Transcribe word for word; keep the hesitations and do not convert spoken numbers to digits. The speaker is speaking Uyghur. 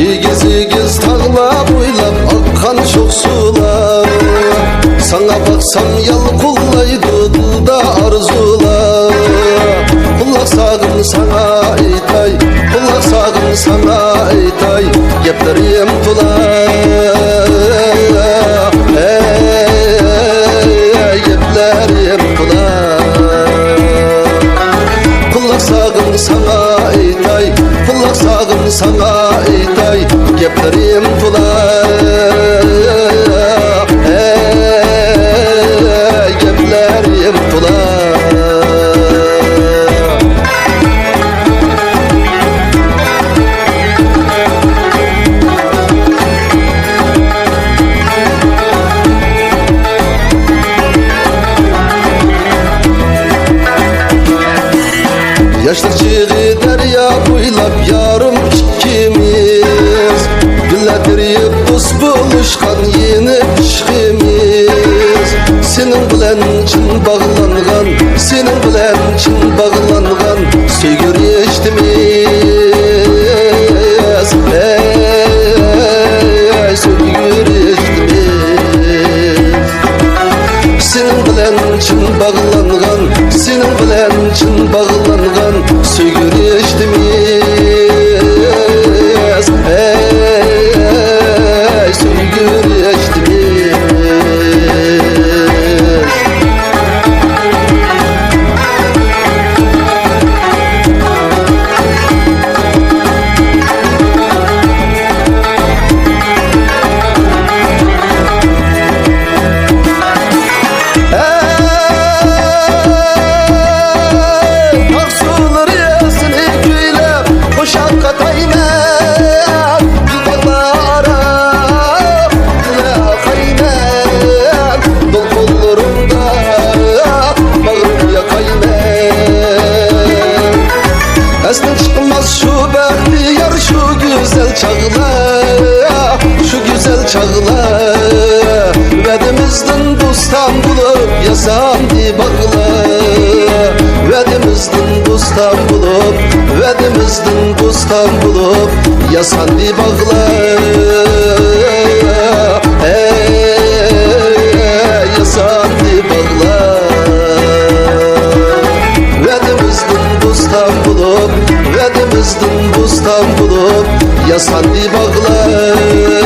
ئېگىز-ئېگىز تاغلار بويلاپ ئاققان شوخ سۇلار، ساڭا باقسام يالقۇنلايدۇ دىلدا ئارزۇلار. قۇلاق سالغىن ساڭا ئېيتاي، قۇلاق سالغىن ساڭا ئېيتاي، گەپلىرىم تولا. ئەي، گەپلىرىم تولا. قۇلاق سالغىن ساڭا ئېيتاي، قۇلاق سالغىن ساڭا ئېيتاي، گەپلىرىم تولا. ئەي، گەپلىرىم تولا. ياشلىق چېغى دەريا بويلاپ يارىم ئىككىمىز، گۈللەر تېرىيىپ دوست بولۇشقان يېنىپ ئىشقىمىز. سېنىڭ بىلەن چىن باغلانغان، سېنىڭ بىلەن چىن باغلانغان سۆيگۈ رىشتىمىز، ھەي، سۆيگۈ رىشتىمىز. سېنىڭ بىلەن چىن باغلانغان، سېنىڭ بىلەن چىن باغلانغان سۆيگۈ رىشتىمىز، ھەي، سۆيگۈ رىشتىمىز. ئەي، تاغ سۇلىرى سېنى كۈيلەپ، قوشاق قاتايمەن، بىر باغلار ئارا، بىللە ئاقايمەن، دولقۇنلىرىڭدا باغرىم ياقايمەن. ئەستىن چىقماس شۇ بەختىيار، شۇ گۈزەل چاغلار، شۇ گۈزەل چاغلار. ۋەدىمىزدىن بوستان بولۇپ ياساندى باغلار. ۋەدىمىزدىن بوستان بولۇپ، ۋەدىمىزدىن بوستان بولۇپ ياساندى باغلار. ھەي، ياساندى باغلار. ۋەدىمىزدىن بوستان بولۇپ، ۋەدىمىزدىن بوستان بولۇپ ياساندى باغلار.